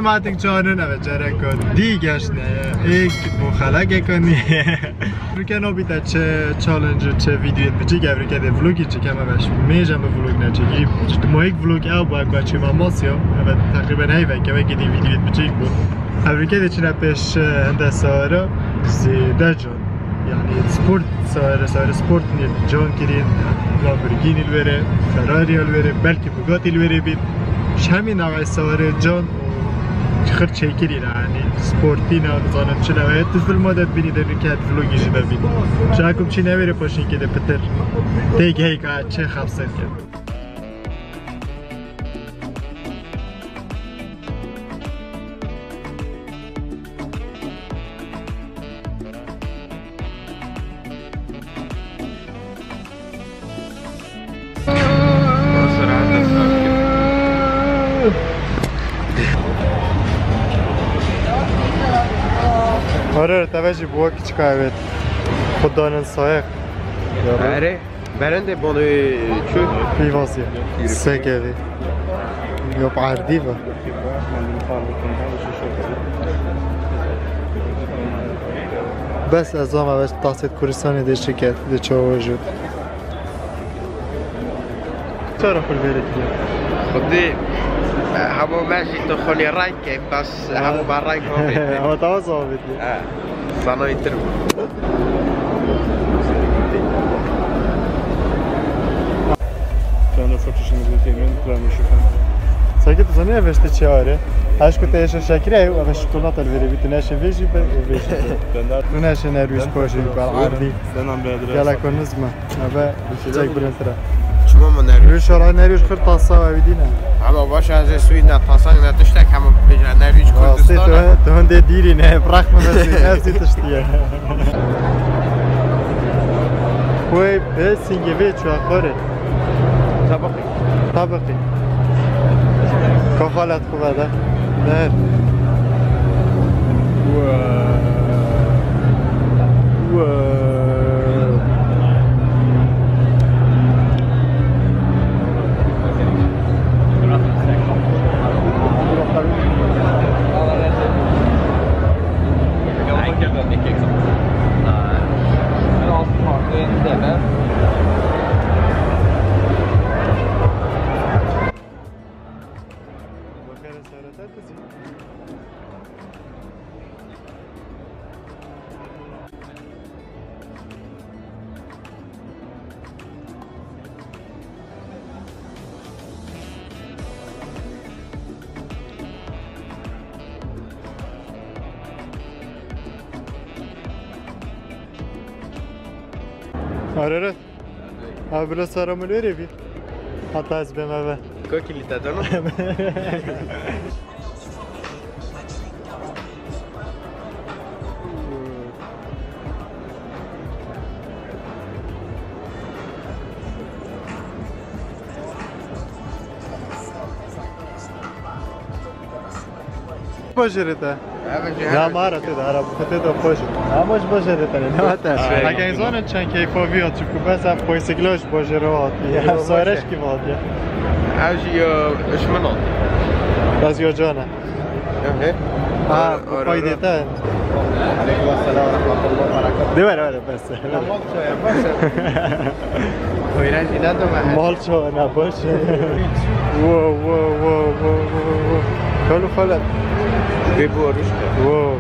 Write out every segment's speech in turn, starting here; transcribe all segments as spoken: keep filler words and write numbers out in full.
Matik canin eve cereka dî geşne. Êk bo xelekeka nî. Rike nobîte çi challenge û çi videoyên biçîk, ev rike de vlogî çi keme beş. Mêj em bi vlog neçekî. Ji mo êk vlog ew bû, ku çî Amasya. Eve teqrîben heyveke wekî dî videoyên biçîk bû. Ev rike de çine pêş, e, hende sara zêde can. Yani sport, sare, sare sport nî can kirîn, Lamborghini li were, Ferrari li were, belkî Bugatti li were bît. Ji hemî navê sare can û xir çêkirî ne, yani sportî ne, nizanim çi ne. Tu filma de bînî de rike vlogî jî de bît. Ji hekum çî newêre paşînkê de pitir. Tê gehê ka çi xebser kir. Ore, ore, teve jî bi wek çika evet. Xudanin sayeq. Erê. Berendê bonê çi? Pîvazî. Sekevî. Yo, erdî ve. Bes ez zama ve tasêt Kurdistanê de şirket, de çoğu jû. Çara xul vêrê kiriye? Xwedî, hemo me jî tu xulî rayke, bes hemo me rayke. Ama tamam zahmet ya. Ha. Sana yeter bu. Sen de çok işimizi temin planı şu kan. Sanki tu zanî ev işte çare. Aşkı te yaşa şakire, ev işte kulna tel veri bitti. Ne şey veji be, veji. Ben de Tu neşe nervîs poşî, bal ardî. Ben ambe adres. Yala konuz mu? Ebe çek bilintira. Çima mı nervîs? Rüş ara nervîs kır tasa ve vidine. Ama baş az suyu ne tasa ne tiştek, ama bir nervîs Rastî Kurdistan. Tu, tu hende dîrî ne, bırakma da suyu, hepsi tiştiye. Koy be singeve çuakore. Tabakı. Tabakı. Kafalat kuvada. Ner. Wa. Wa. Ararat. Abi, biraz sara mı nereye bir? Hatta ez bêm eve. Kokili te dano? Bajêrê te. Evet, ya evet. Mara te de, ara bu te de xweş. Ama ji bajêrê te ne, ne te. Aynen. Heke zanin çend keyfa viya, çünkü bes ev poysiklo ji bajêrê hatiye. Ev sareş ki hatiye. Ev jî, e, ji min hatiye. Bes yo cana. Ehe. Ha, bu payde te. Aleyküm selam ve rahmetullah ve berekatuhu. De ver, ver, bes. Tamam, şöyle, bas. Öğrenciler de var. Mal çağı ne baş. Wo, wo, wo, wo, wo, wo. Kalu falan. Ve bu oruç. Wo.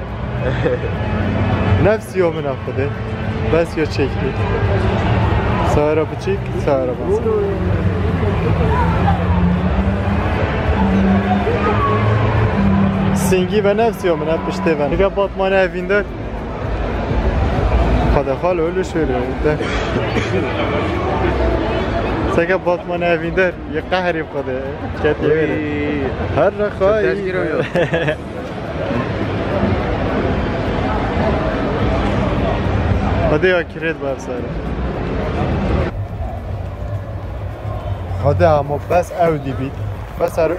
Nefsi yo min axude. Bes yo çekti. Sara biçik, sara bas. Singi ve nefsi yo min hep piştê ven. Ege Batman'e evinde. Xwedê xal öyle şöyle de. Seke Batman evînder, yê qehrî xwedê. Ket yê wêre. Her ne xayî. Hadi ya, kiret var sarı. Hadi ama bes ew dî bît. Bes her û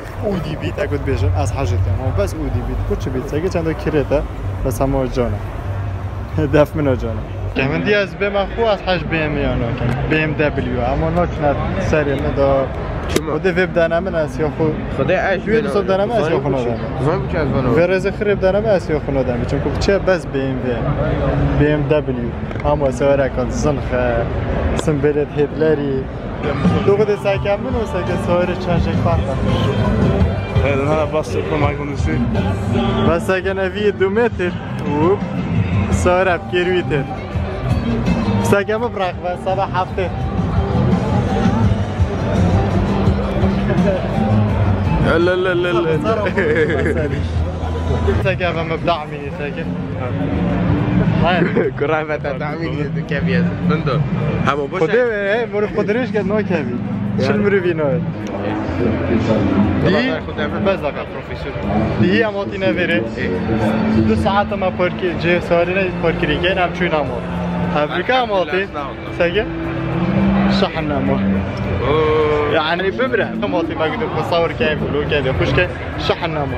dî bît, ek dibêjin, ez hej dikim. Ama bes û dî bît. Ku çi bît? Seke çendo kirêt e, bes hema cana. Def min o cana. Min dî ez bême xwe, ez hej B M W ya nakim. B M W, ama naçine serê min da Xwedê vê bidene min, ez ya xwe. Xwedê ez Wê bidene dibisot dene min, ez ya xwe nadem. Zan bu çez bana. Vê rêzê xirê bidene min, ez ya xwe nadem. Çimku piçe bes B M W. B M W. Ama sewere kan zin xe. Simbêlê Hitlerî. Tu xwedê seke min û seke sewere çenjek farq e. Evet, ha, bas yapma maymun üstü. Bas seke nevi du metr. Hop. Sewere kêrwî tê. Seke min bırak be, sabah hafte. Seke ben mebda amini seke. Hayır. Kurabete tahmin edin, keviyet. Bindo. Ama boş. Xwedê, e, bunu xwediriş ke no kevi. Şil mürüvi no. Dî, bez dakika. Dî em hatîne vêrê. Du saet me parkî, cihê sarîne parkîrî gên em çûyne mal. Hevrîka em hatî. Sege? Şahin nema. Yani bimre. Em hatî me gidip musawir ke, vlog ke, xuşke. Şahin nema.